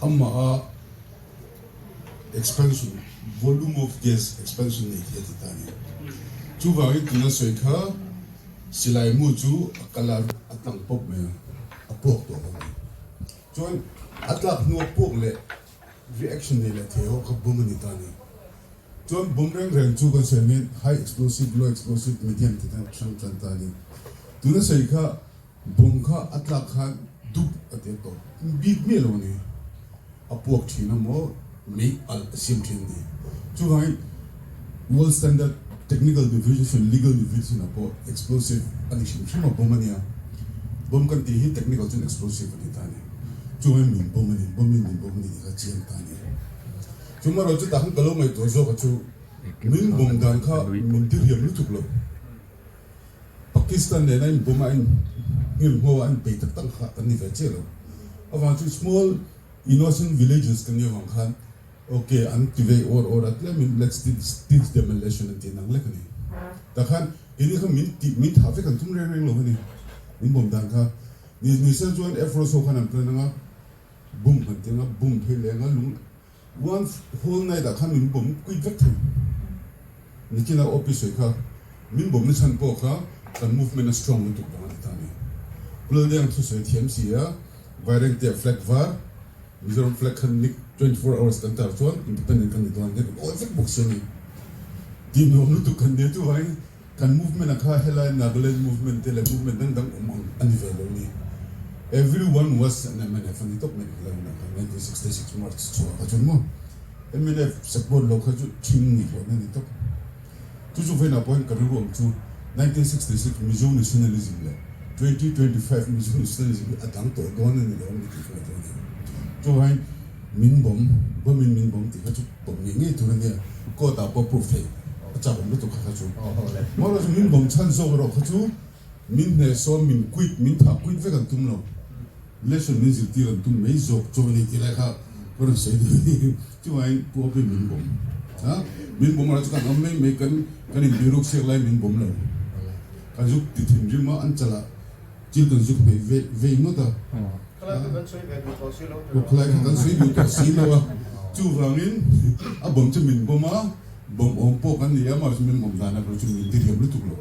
Amah a expansion, volume of gas expansion nei thei a ti ta a ni. Chuvangin tuna sawi kha silai mu chu a kal a, a tlang pawp mai a, a puak tawh lo a ni. Chuan a tlak hnua puak leh reaction nei leh thei ho kha bomb a ni ta a ni. Chuan bomb reng reng chu kan sawi angin high explosive, low explosive, medium ti khan hrang tan ta a ni. Tuna sawi kha Bomb kha a tlak khan dup a ti a tawp bik miah lo a ni. A puak thin a maw mei alh a siam thin a ni. Chuvangin World Standard Technical Definition, Legal Definition ah pawh explosive a ni hrim hrim a, bomb a nia. Bomb kan tih hi technical chuan explosive a ni ta a ni. Chuvangin min bomb a ni, bomb in min bomb a ni tih kha chiang ta a ni. Chumarawh chutah khan ka lo ngaihtuah zawk a chu min bomb dan kha min diriam lutuk lo. Pakistan nena in bum a in nghilh a in bei tak tak kha kan ni ve chiah lo. Avang chu small innocent villages kan nih avang khan ok an ti vei awr awr a tlem in let's teach them a lesson an tih nang lek a ni. Tah khan keini kha min tih min thah vek an tum reng reng lo a ni. Min bawm dan kha ni ni sel chuan Air Force ho khan an plan anga bum han ti anga bum phei leh anga lung One whole night ah khan min bawm kuit vek thei. Nichina OP sawi kha min bawmna chhan pawh kha kan movement a strong lutuk vang a ti ta a ni. Pu Laldenga thu sawi thiam si a, Vairengte flag var, Mizoram flag khan nik 24 hours kan tar chuan independent kan ni dawn a ni, kan awi vek bawk si a ni. Tih nuam lutuk kan nia chuvangin Kan movement a kha helai Nagaland movement te leh movement dang dang awm ang a ni ve lo ni. Everyone was an mnf a ni tawp mai helai hunah khan 1966 March chhuah kha chuan maw mnf support lo kha chu thing ni hlawhna a ni tawp. Chu chu vawiinah pawhin ka rilru awm chu 1966 Mizo nationalism leh 2025 Mizo nationalism hi a dang tawh dawn a ni lo a ni tih ka ngaihtuah a ni. Chuvangin min bawm, bawmin min bawm tih kha chu Bawm ngei ngei tur a nia, court ah pawh proof theih a chak awm lutuk kha kha chu. Marawh chu min bawm chhan zawk erawh kha chu min hneh sawn min quit, min thah quit vek an tum lo. Lesson min zirtir an tum mai zawk chu a ni tih lai kha ka rawn sawi duh a ni. Chuvangin Pu Opi min bawm a, min bawm erawh chu kan awm mai mai, kan kan inbiruk siak lai min bawm lo. Ka zuk ti thinrim a, an chalah Thil kan zuk hmeh ve vei ngawt a. Khalai kha kan sawi ve duh tawh si lo tiraw? Khalai kha kan sawi duh tawh si lo a. Chuvangin a bawm chu min bawm a, bawm awm pawh kan ni a, mahse min bawm dan erawh chu min diriam lutuk lo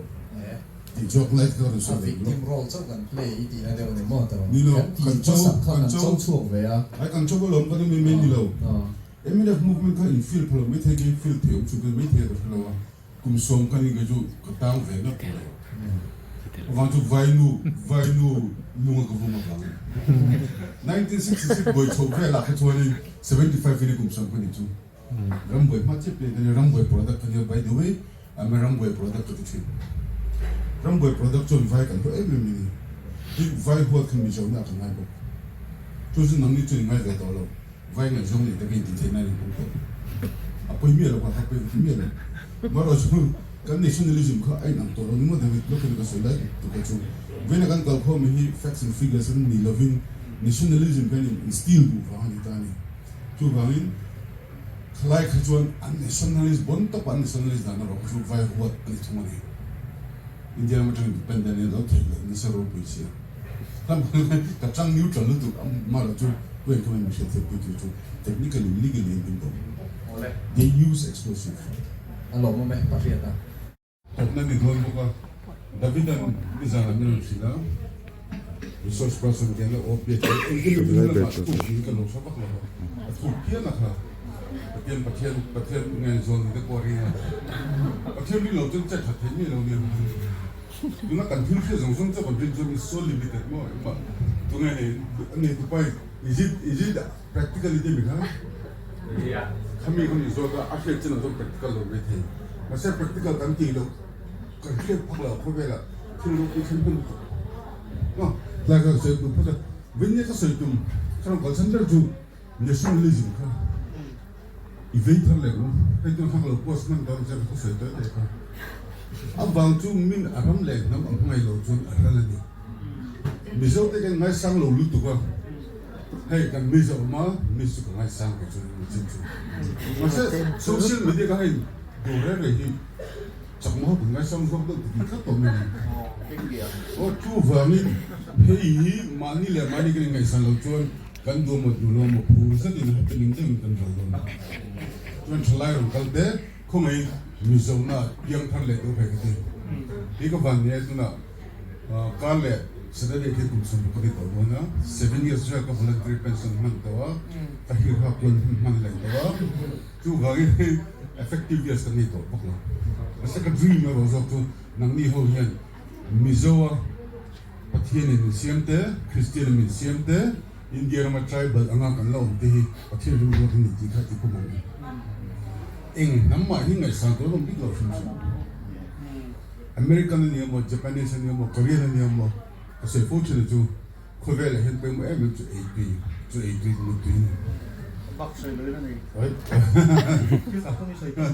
tih chu a khalai kha ka rawn sawi ve duh lo. A victim role chauh kan play i tihna deuh a ni maw tiraw? Ni lo, kan tih hmasak kha kan cho chhuak ve a. Ai kan cho alawm kan ni mai ni lo. Mnf movement kha in field phalo maithei kei field thei awm chhun khan maithei a ka hre lo a. Kum sawm ka nih kei chu ka tang ve ngat tawh lo. Avang chu vainu vainu lunga ka vum avangin 1966 buai chhoh velah kha chuanin 75 in kum 70 ka nih chu rambuai hma chiah piah ka nia rambuai product ka nia by the way I'm a rambuai product ka ti thin. Rambuai product chuan vai kan hlawh em em a ni. Tin vai huat kha Mizo na ka ngai bawk. Chu chu nangni chuan i ngai ve tawh lo. Vai ngaihzawng nei takin tih theihna in hmang tawh. A pawi miah lo kha, a pawi miah lo. Marawh chu kan nationalism kha a inang tawh lo ni maw David Locke-in ka sawi lai tuk kha chu. Vawiina kan kalkhawm hi facts and figures an ni lovin nationalism kan in instill duh vang a ni ta a ni. Chuvangin khalai kha chuan an nationalist bon tawpah an nationalist dan erawh kha chu vai huat a ni thung a ni. India ram atangin independent in a lo theih loh nasa ropui sia. Ka chang neutral lutuk a marawh chu pu engkim in mihriat thiam pui tur chu technically legally in him bawk. They use explosive. A lawmawm e Pahriat a. Thawkna ni dawn bawk a. Davidan nizan ah min rawn hrilh a. Resource person te hian a OP a chu engkim hi tun lamah thuk in ka lo hre vak lo a. A thuk phian a kha. Pathian Pathian Pathian ngaihzawn ni te pawh a ring a. Pathian ring lo chuan chet that thei miah lo nia. Tuna kan thil hriat zawng zawng chu kan rin chuan is so limited maw engmah tunge nei a nei tu pai is it is it practically te mi kha khami kha min zawt a a hriat chin ah chuan practical lo mai thei mahse practical kan tih loh kan hriat phak loh khawvel ah thil ropui thlen hman lutuk maw tlai kha ka sawi tum phawt a vawiin ka sawi tum ka rawn kalsan ber chu nationalism kha I vei thar leh u, hei chuan hak lo post hman dawn che ka sawi tawi teh kha. A vang chu min a ram leh hnam a hmangaih lo chuan a ral a ni. Mizo te kan ngaisang lo lutuk a, hei kan Mizo awm a, Miss chu ka ngaisang kei chuan mi chin chu. Mahse social media ka hei duh reng reng hi chakma ho kan ngaisang zawk deuh ti tlat tawh mai ni. Aw chuvangin hei hi mahni leh mahni kan inngaihsan lo chuan. Kan duh maw duh lo maw phur zetin happening deuhin kan kal dawn a. Chuan thalai rawn kal te khawngaihin Mizona piang thar leh deuh phei ka ti. Hi ka van nia tunah kar leh Saturday khi kum 60 ka ni tawh dawn a, seven years vel ka voluntary pension hman tawh a, ka hirha kual hun hman leh tawh a, chuvangin hei effective years ka nei tawh bawk lo. Mahse ka dream erawh zawk chu nangni ho hian Mizoa Pathianin min siam te, Kristianin min siam te, India rama tribal anga kan la awm te hi Pathian rilruat a ni tih kha i pawm ang u. Eng hnam mah hi ngaihsan tur an awm bik lo hrim hrim. American a ni emaw, Japanese a ni emaw, Korean a ni emaw, ka sawi fo thin a chu khawvelah hian pawimawh em em chu ei tui, chu ei tui mut tui a ni. Bak sawi lo in a nei.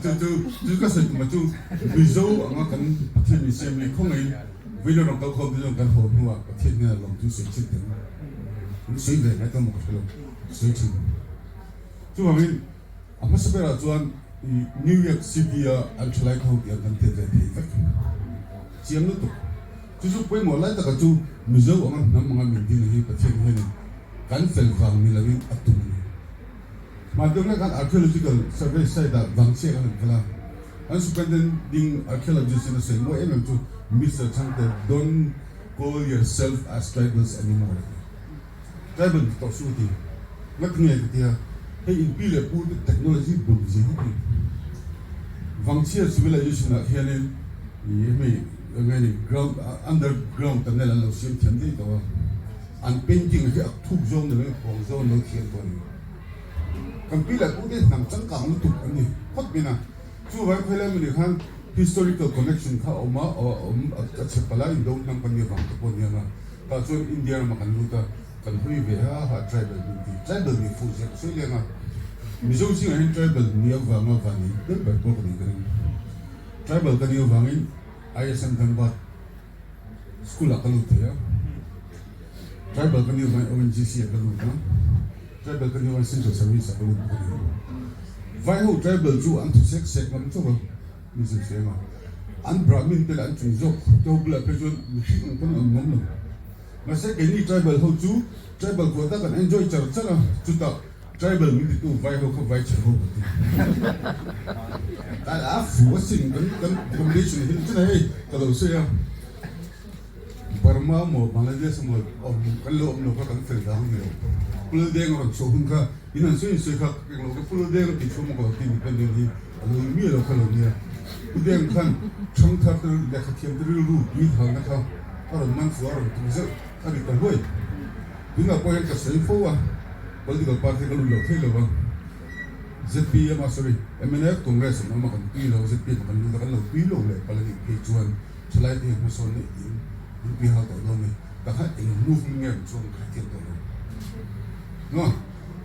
Chu chu chu ka sawi tum a chu Mizo anga kan Pathian min siam hi khawngaihin Vawina rawn kal khawm te chuan kan haw hnuah Pathian hnenah lawmthu sawi thin teh ang. Min sawi ve ngai ta maw ka hre lo, sawi thin. Chuvangin a hmasa berah chuan New York City a an thalai kho tih ang kan tel ve thei vek. Chiang lutuk. Chu chu pawimawh lai taka chu Mizo anga hnam anga min din hi Pathian hianin kan fel vang ni loin a tum a ni. Hmantiang hlek khan Archaeological Survey site ah vangchhiak an han kal a. An superintending archaeologist in a sawi mawi em em chu Mister Chhangte don't call yourself as tribals anymore a ti. Tribal ni tawh suh a ti. Ngat nge ka ti a, hei in pi leh pu te technology bul zia hi ti. Vangchhia civilization ah hianin ih hemi nge ni ground underground tunnel an lo siam thiam daih tawh a, an painting hi a thuk zawng ni loin a pawng zawng an lo thiam tawh a ni. Kan pi leh pu te hnam changkang lutuk an ni phawt mai na. Chuvang khawi lai mawni khan historical connection kha a awm a, awm a chhe palh a, indo hnam kan nih avang te pawh a ni ang a. Tah chuan India ramah kan lut a, kan hawi ve a, ha tribal min ti. Tribal nih fuh zia ka sawi leng a. Mizo zingah hian tribal nih avanga van nei ber ber pawh ka nih ka ring. Tribal ka nih avangin ISM Dhanbad School ah ka lut thei a. Tribal ka nih avangin ONGC ah ka lut a. Tribal ka nih avangin Central Service ah ka lut bawk a ni. Vai ho tribal chu an thaw sek sek ngam chauh a, min zir hriam a. An Brahmin te leh an chung zawk te ho bulah phei chuan mihring ang pawn an awm ngam lo. Mahse keini tribal ho chu tribal quota kan enjoy char char a, chutah tribal min titu vai ho kha vai chhe ho ka ti. A fu asin kan kan combination hi chuna hei ka lo sawi a. Burma maw Bangladesh maw awm kan lo awm lo kha kan fel vang ni lo. Pulaldeng a rawn chhuah hun kha in han sawi sawi kha eng lo kha Pulaldeng a tih chhuah maw ka lo ti independent hi a lo ni miah lo kha lo nia. Pudeng khan thangthar te lehkha thiam te rilru tui halna kha a rawn man fuh a rawn tum zeuh a ri ta hluai. Tunah pawh hian ka sawi fo a political party ka lut lo thei lo va zpm a sorry mnf Congress an awm a kan tui lo zpm a kan lut a kan lo tui lo leh pal a nih phei chuan Thalai te hmasawn leh in in pi hau tawh dawn ni. Tah khan eng movement nge rawn chhuak ang kha hetiang tawh lo. No,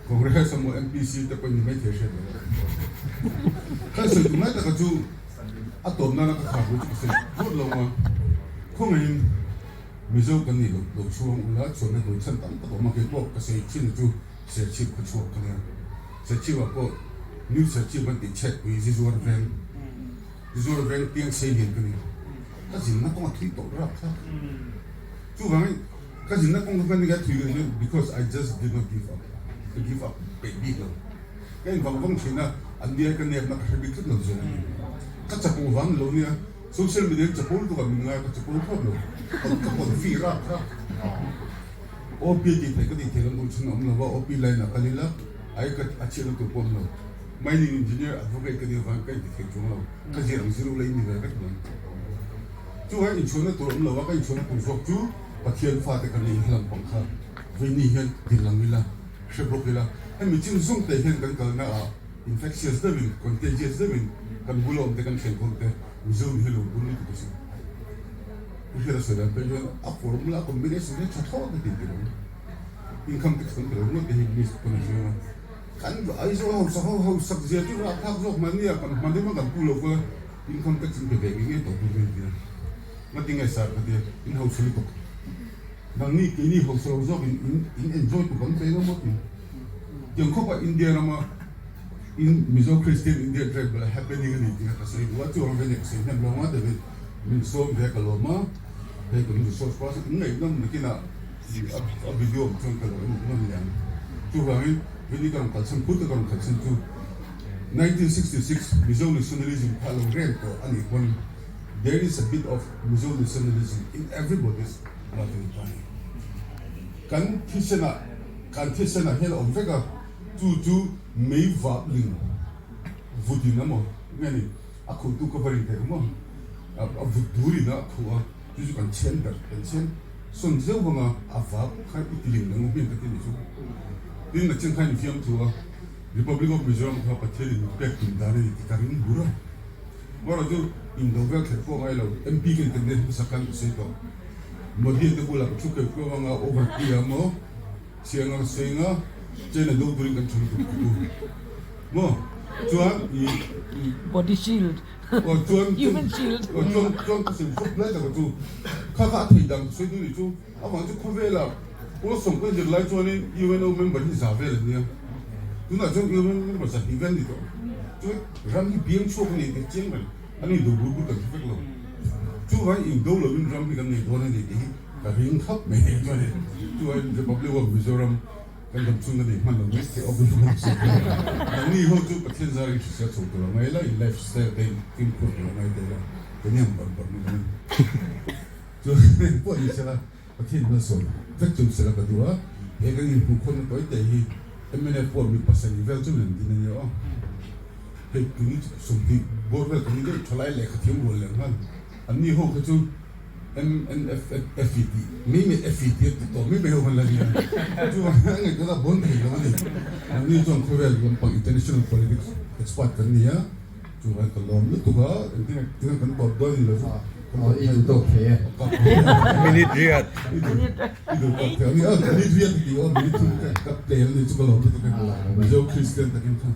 Congress emaw MPC te pawh in ni maithei hriat lo. Ka sawi tum lai taka chu a tawp nana ka khar ru chu ka sawi phawt lo a. Khawngaihin Mizo kan nih loh loh chhuang ula chhuanna tur chhan tam tak a awm a, kei pawh ka sawi thin a chu Serchhip kha chhuak ka nia. Serchhip ah pawh New Serchhip an tih chhetpui Zizuar veng. Zuar veng piang sei lian ka ni. Ka zinna kawng a thui tawh rap thlak. Chuvangin ka zinna kawng ka ni ka thui ka ni because I just did not give up. Ka give up peih bik lo. Ka in vang vang thin a, an ni ai ka nepna ka hre bik tlat lo zel a ni. Ka chapo vang ni lo nia, social media in chapo lutuk ah min ngai a, ka chapo thlawt lo. Ka confi rap thlak. OP a tih theih ka tih theih lam tur chhun a awm lo va, OP line ah kal ila ai ka a chhiatna tur pawh a awm lo. Mining engineer advocate ka nih avangin ka inti thei chuang lo, ka zir ang zir ula in ni ve vek mai. Chuvangin inchhuanna tur awm lo a, ka inchhuanna tur zawk chu Pathian fate ka nih hla lampang kha Vini hian ti lang ila, hre bawk ila, hemi chin zawng te hian kan kalna ah infectious deuhin, contagious deuhin kan bula awm te kan thlen khawm te Mizo nih hi lo bul lutuk a sin. Pu Hriata sawi dan phei chuan a formula a combination hi a tha thlawt a ti ti lo. Income tax kan ti lo ringawt te hi list pawn a hriang a. Kan Aizawl hausa ho hausak zia chu rapthlak zawk mahni a kan hman deuh a kan pu lo kha income tax in pe ve ngei ngei tawh tur hi a nia. Ngati nge sir ka tia in hausa lutuk. Nangni keini hausa lo zawk in in enjoy tur kan pe lo maw ti. Tiang khawp a India rama in Mizo Christian India tribal happening a ni tih kha ka sawi duh a chuang ve nia ka sawi hnem lo ang a David min sawm ve ka lawm a hei kan resource person in ngaihnawm nakinah a video awm chuan ka lo en nawn leh ang. Chuvangin Vini ka rawn kalsan phut a ka rawn kalsan chu 1966 Mizo nationalism kha a lo rel tawh a nih pawn there is a bit of Mizo nationalism in everybody's blood a ni ta a ni. Kan thisenah kan thisenah hian a awm vek a, chu chu mei vap ling vut in emaw nge ni a khuhtu ka va rin thei maw a vut dur in a khuh a, chu chu kan chhian ber kan chhian sawn zeuh vang a, a vap kha i ti ling dang hmel ka ti a ni chu. Tin nachin kha in fiamthu a, Republic of Mizoram kha Pathian in pek tum dan a ni tih ka ring bur a. Amaherawh chu indo vel kher pawh ngai lo, MP ka ni tak nen hmasa khan ka sawi tawh. Modi te bulah ka thu keuh keuh anga over tia maw Chiang a sawi anga China do turin kan tha lutuk tuk u maw chuan i i Body shield aw chuan Human shield aw chuan chuan ka sawi fawp lai tak chu kha kha a thei dang sawi duh nih chu amah chu khawvela pawl sawm kan zir lai chuanin UNO member hi za vel an nia tunah chuan UNO member 200 vel ni tawh chuan ram hi biang chhuak a ni tih chiang reng an indo bur bur kan hre vek lo chuvang indo lovin ram hi kan nei dawn a ni tih hi Ka ring khawp mai hei chuan hei chuan Republic of Mizoram kan dam chhung ka nei hman lo mai thei awk in kan sawi thei a. Nangni ho chu Pathian zar in hrisel chho tur a ngai la, in life style te in fimkhur tur a ngai te la, keini ang bar bar mai kan chuan heng pawh ni sela Pathian in a sawi vek chu sela ka duh a, he kan inhmuhkhawmna tawi te hi mnf pawh mi 7 vel chu min din a nia aw. Hei tuni 20 bawr vel kan ni deuh thalai lehkha thiam rual leh nghal anni ho kha chu MNFFE tih mai mai FE tih a ti tawh mai mai ho khan la nia. Chuvang hian a ngaihtuahna a bawn thei lo a ni. Nangni chuan khawvel lampang international politics expert kan ni a, chuvang ka lawm lutuk a, engtin engtin kan tawp dawn ni lo chu ka tawp I duh tawk thei e. Minute riat. I duh i duh tawk thei a ni a, minute riat i tih aw minute thum ka ka tel a ni chu ka lawm lutuk e. Mizo Kristian takin kha.